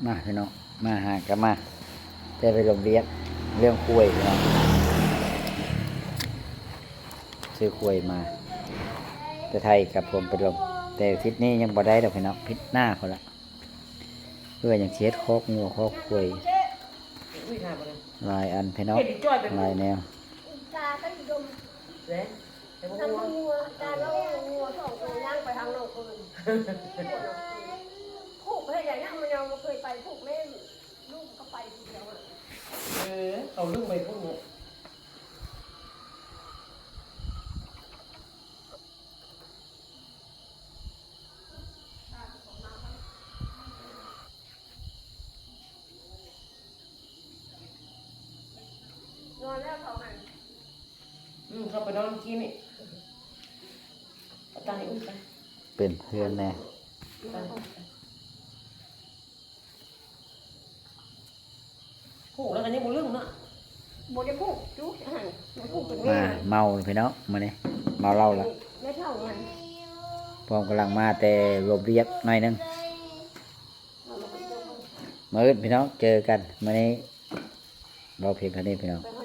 ມາພີ່ນ້ອງ ມາຫາກັນມາ ແຕ່ໄປລົມວຽກເລື່ອງຄວາຍພີ່ນ້ອງ ຊື້ຄວາຍມາແຕ່ໄທກັບຜົມໄປລົມ ແຕ່ທິດນີ້ຍັງບໍ່ໄດ້ດອກພີ່ນ້ອງ ທິດໜ້າພຸ້ນລະ ເພື່ອຫຍັງຊິເຮັດຄອກງົວຄອກຄວາຍ ຫຼາຍອັນພີ່ນ້ອງ ຫຼາຍແນວ. ແລ້ວ ແລ້ວບໍ່ຮູ້ວ່າ ຕາລາວງົວສອງໂຕຍ່າງໄປທາງນ້ອງເພິ່ນ ຜູກໃຫ້ໄດ້ນະ ມັນຍັງບໍ່ເຄີຍໄປຜູກແມ່ ລູກກໍໄປຜູ້ດຽວ. ເອີ ເຂົາລຶ້ງໄວ້ພຸ້ນເນາະ. ນອນແລ້ວເຂົາຫັ້ນ ອືມ ເຂົາໄປນອນກີ້ນີ້ ເອົາຕາໃຫ້ອຸ້ມໄປ ເປັນເພື່ອນແດ່ ຜູກແລ້ວກໍຍັງບໍ່ລຶ້ງເນາະ ບໍ່ໄດ້ຜູກຈຸ ອັນນັ້ນ ມັນຜູກເປັນແມ່ ມາເມົາພີ່ນ້ອງ ມື້ນີ້ເມົາເຫຼົ້າລະ ແມ່ເຖົ້າມັນ ພ້ອມກຳລັງມາແຕ່ລົມວຽກໜ້ອຍໜຶ່ງ. ມື້ອື່ນພີ່ນ້ອງເຈີກັນ ມື້ນີ້ເວົ້າພຽງເທົ່ານີ້ພີ່ນ້ອງ.